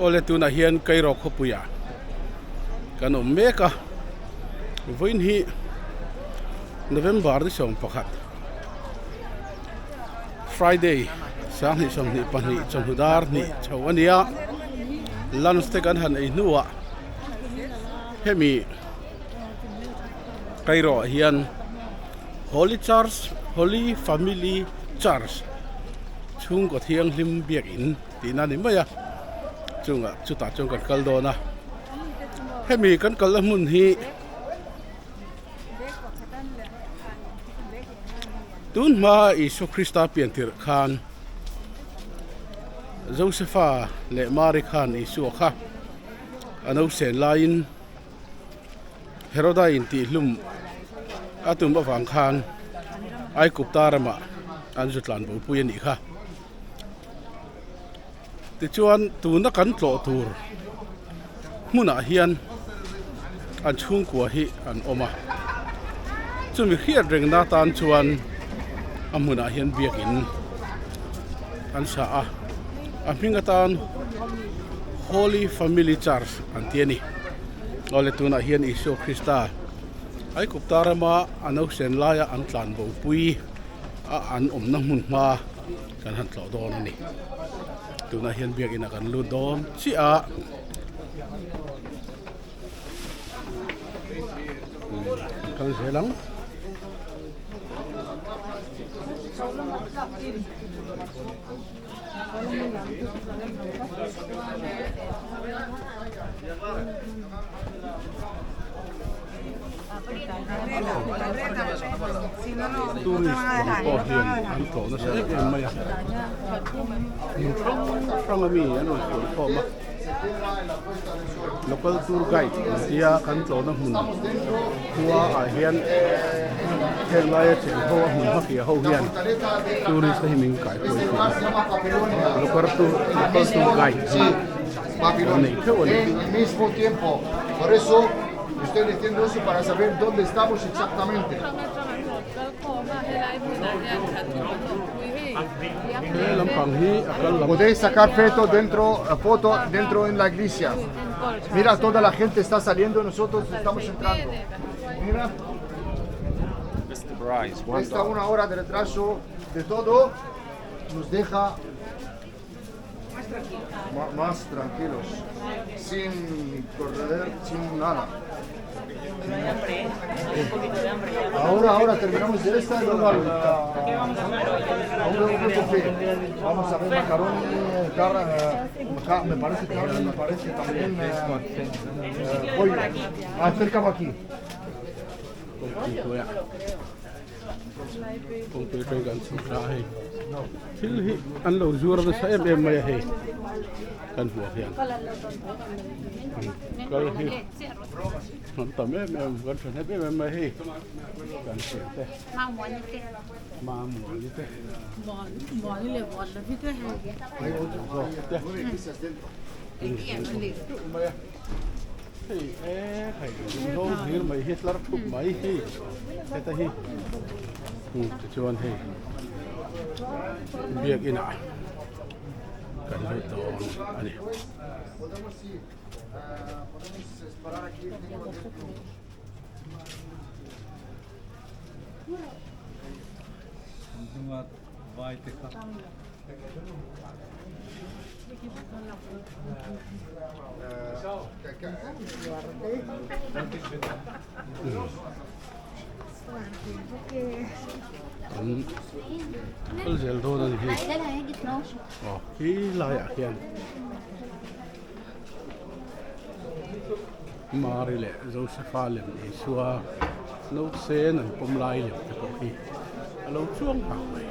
Awle tunah hian Cairo khawpuiah kan awm mek a vawiin hi November ni 11 Friday 2022 chawhnu dar hnih chho a ni a lunch te kan han ei hnuah hemi Cairo ah hian Holy Church Holy Family Church chhungkaw thianghlim biakin tihna a ni mai a chungah chutah chuan kan kal dawn a hemi kan kalna hmun hi tun hma Isua Krista pian tirh khan Josepha leh Mary khan Isua kha a no sen laiin Heroda in tih hlum a tum avang khan Aigupta ramah an zu tlan bo pui a nih kha. Tichuan tuna kan tlawh tur hmunah hian an chhungkua hi an awm a, chumi hriat rengna atan chuan a hmunah hian biakin an sa a, a hming atan Holy Family Church an ti a ni. Awle tunah hian Isua Krista Aikupta rama a nausen laia an tlanbopui a an awmna hmun hma. Kan han tlawh dawn a ni. Tunah hian biakinn ah kan lut dawn chiah a. Kan kal zel ang. Tourist lam pawh hian an tlawh nasa em em mai a hmun hrang hrang ami an rawn tluan khawm a local tour guide an tia kan tlawhna hmun khua ah hian heng laia cheng ho a hmun hmakia ho hian tourist te hi min kaihruai thin a local tour local tour guide hi an nei theuh a ni. Estoy diciendo eso para saber dónde estamos exactamente. Podéis sacar foto dentro, foto dentro en la iglesia. Mira, toda la gente está saliendo, nosotros estamos entrando. Mira. Esta una hora de retraso de todo nos deja más tranquilos, sin correr, sin nada. Ahora, ahora terminamos de esta y luego al, a un buffet. Vamos a ver macaroni, carne, me parece carne, me parece también eh, pollo. Acerca aquí. Kawngpui atangin kan chhuk thla a hei thil hi an lo zuar nasa em em mai a hei kan hmuh hian kal hi an tam em em kan tha hnem em em mai hei kan hriat te mamuani te mai a. Hei e hei zawng hlir mai hi tlar thup mai hi heta hi tichuan hei biakin ah kan lut dawn a ni. An kal zel dawn a ni hi aw khi laiah hian Mary leh Josepha lem Isua naute sen an pawm lai lem te pawh hi a lo chuang nghal mai.